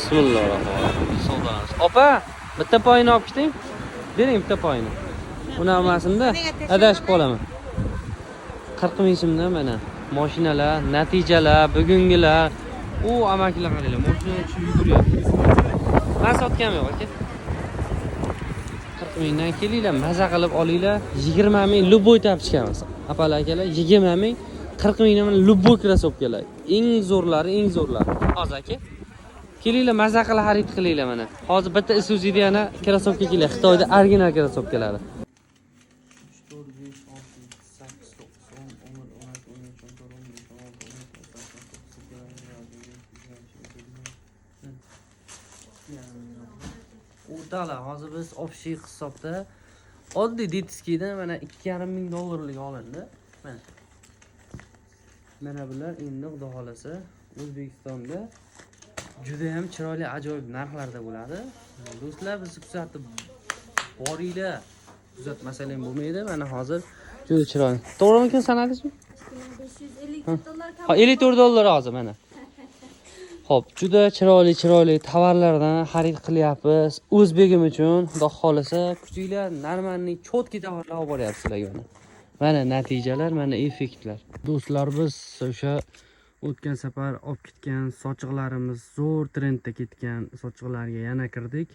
Bismillahirrohmanirrohim. Savdolanamiz. Opa, bitta poyini olib keting. Bering bitta poyini. Uni olmasinda adashib qolaman. 40 ming so'mdan mana mashinalar, natijalar, bugungilar. U amakilar qaranglar, mashinaga tushib yuguryapti. Man sotganim yo'q aka. 40 mingdan kelinglar, maza qilib olinglar. 20 ming любой тапочка miz. Apalar, akalar, 20 ming, 40 mingdan mana любой krossovkalar. Eng zo'rlari, eng zo'rlari. Hozir aka. Kelinglar, maza qilib xarid qilinglar mana. Hozir bitta Isuzu'da yana krossovka keladi. Xitoyda original krossovkalari. 3 4 5 6 7 8 9 10 11 12 13 14 15 16 17 18 O'rtoqlar, hozir biz общий hisobda oddiy детский dan mana 2,5 ming dollarlik olindi. Mana. Mana bular endi xudo xolasa O'zbekistonda juda ham chiroyli, ajoyib narxlarda bo'ladi. Do'stlar, bizni kuzatib boringlar. Kuzatmasalar ham bo'lmaydi. Mana hozir juda chiroyli. To'g'rimikin sanadingizmi? 554 dollar. Ha, 54 dollar hozir mana. Xo'p, juda chiroyli chiroyli tovarlardan xarid qilyapmiz. O'zbegim uchun, xudo xolasa, kuchinglar, нормальный, чёткий tovarlar olib boryapmiz sizlarga mana. Mana natijalar, mana effektlar. Do'stlar, biz o'sha o'tgan safar olib ketgan sochiqlarimiz zo'r trendda ketgan sochiqlarga yana kirdik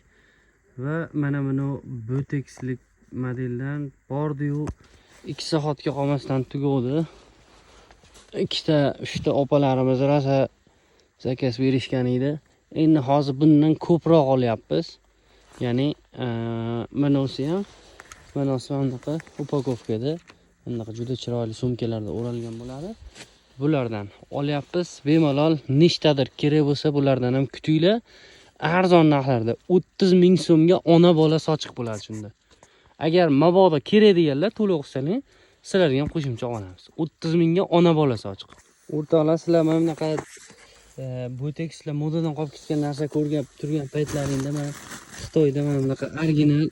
va mana buni butekslik modeldan bordiyu 2 soatga qolmasdan tugavdi. Ikkita, uchta opalarimiz rosa заказ berishgan edi. Endi hozir bundan ko'proq olyapmiz. Ya'ni manasi ham, manasi mana bunaqa упаковка da, bunaqa juda chiroyli sumkalarda o'ralgan bo'ladi. Bulardan olyapmiz. Bemalol nechtadir kerak bo'lsa, bulardan ham kutinglar. Arzon narxlarda 30 ming so'mga ona bola sochiq bo'ladi shunda. Agar mabodo kerak deganlar to'lov qilsalar, sizlarga ham qo'shimcha olamiz. 30 mingga ona bola sochiq. O'rtoqlar, sizlar mana bunaqa butekslar modadan qolib ketgan narsa ko'rgan turgan paytlaringda mana Xitoyda mana bunaqa original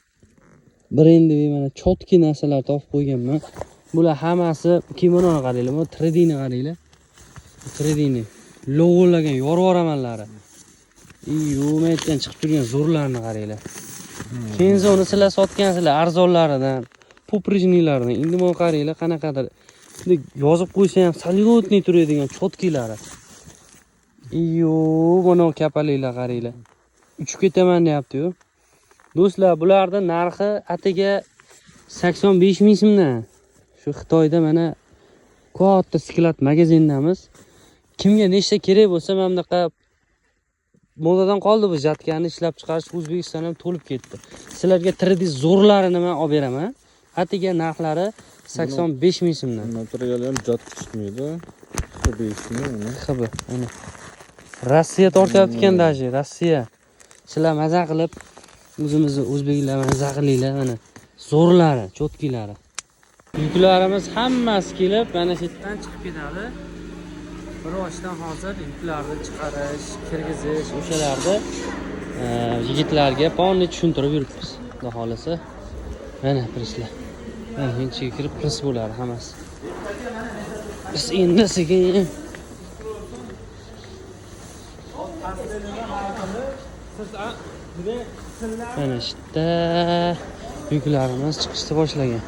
брендовый mana чёткий narsalar topib qo'yganman. Bular hammasi kimononi qaranglar, bu 3Dni qaranglar. 3Dni lo'g'illagan yorib yuboramanlari. Iyo, men chiqib turgan zo'rlarini qaranglar. Kenzoni sizlar sotgansizlar arzonlaridan, поперечный laridan. Endi mana qaranglar, qanaqadir bunday yozib qo'ysa ham салютный turadigan чёткий lari. Iyo, mana kapaliklar qaranglar. Uchib ketaman deyapti-yu. Do'stlar, bularning narxi atigi 85 ming so'mdan. Shu Xitoyda mana katta склад magazindamiz. Kimga nechta kerak bo'lsa, mana bunaqa modadan qoldi bu жатка ni ishlab chiqarish O'zbekiston ham to'lib ketdi. Sizlarga 3D zo'rlarini men olib beraman. Atigi narxlari 85 ming so'mdan. Material ham жатка chiqmaydi. Xb uni. XB ana. Rossiya tortyapti ekan даже, Rossiya. Sizlar maza qilib o'zimizni o'zbeklar maza qilinglar mana. Zo'rlari, чёткий lari. Yuklarimiz hammasi kelib mana shu yerdan chiqib ketadi. Bir ochdan hozir yuklarni chiqarish, kirgizish o'shalarni yigitlarga полный tushuntirib yuribmiz. Xudo xolasa. Mana presslar. Mana ichiga kirib press bo'ladi hammasi. Biz endi sekin mana shu yerda yuklarimiz chiqishni boshlagan.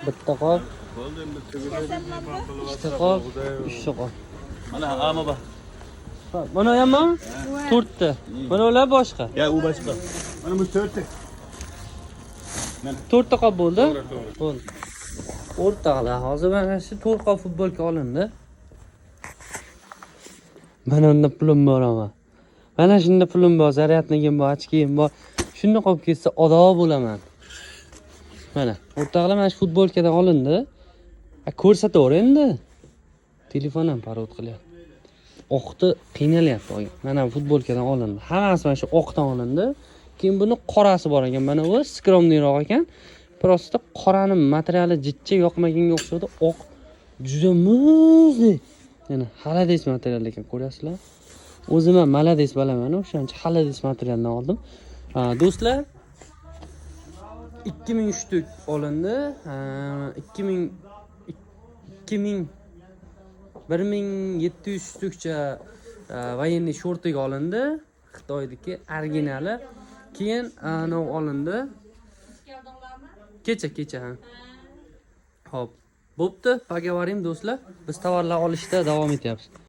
Bitta qop, ikkita qop, uchta qop. Mana ama bak. Mana hammi? To'rtta. Mana ular boshqa. Ya u başka. Mana bu to'rtta. To'rtta qop bo'ldi? Bo'ldi. O'rtoqlar, hozir mana shu to'rt qop futbolka olindi. Mana unda pulim bor ama. Mana shunda pulim bor, зарядник im bor, очки yim bor. Shunda qolib ketsa odob bo'laman. Mana, o'rtoqlar, mana shu futbolkadan olindi. A, ko'rsataver endi. Telefon ham parod qilyapti. Oqni qiynalyapti oyim. Mana bu futbolkadan olindi. Hammasi mana shu oqdan olindi. Keyin buni qorasi bor ekan. Mana bu скромный roq ekan. Просто qorani materiali jichcha yoqmaganga o'xshadi. Oq juda muzdek. Yana холодец material ekan, ko'rasizlar. O'zim ham молодец bilaman, o'shancha холодец materialdan oldim. Ha, do'stlar, 2000 штук olindi. Ha, 2000 2000 1700 штук cha военный шорты ga olindi. Xitoyniki originali. Keyin anavi olindi. Kecha, kecha, ha. Xo'p. Bo'pti, поговорим, do'stlar. Biz tovarlar olishda davom etyapmiz.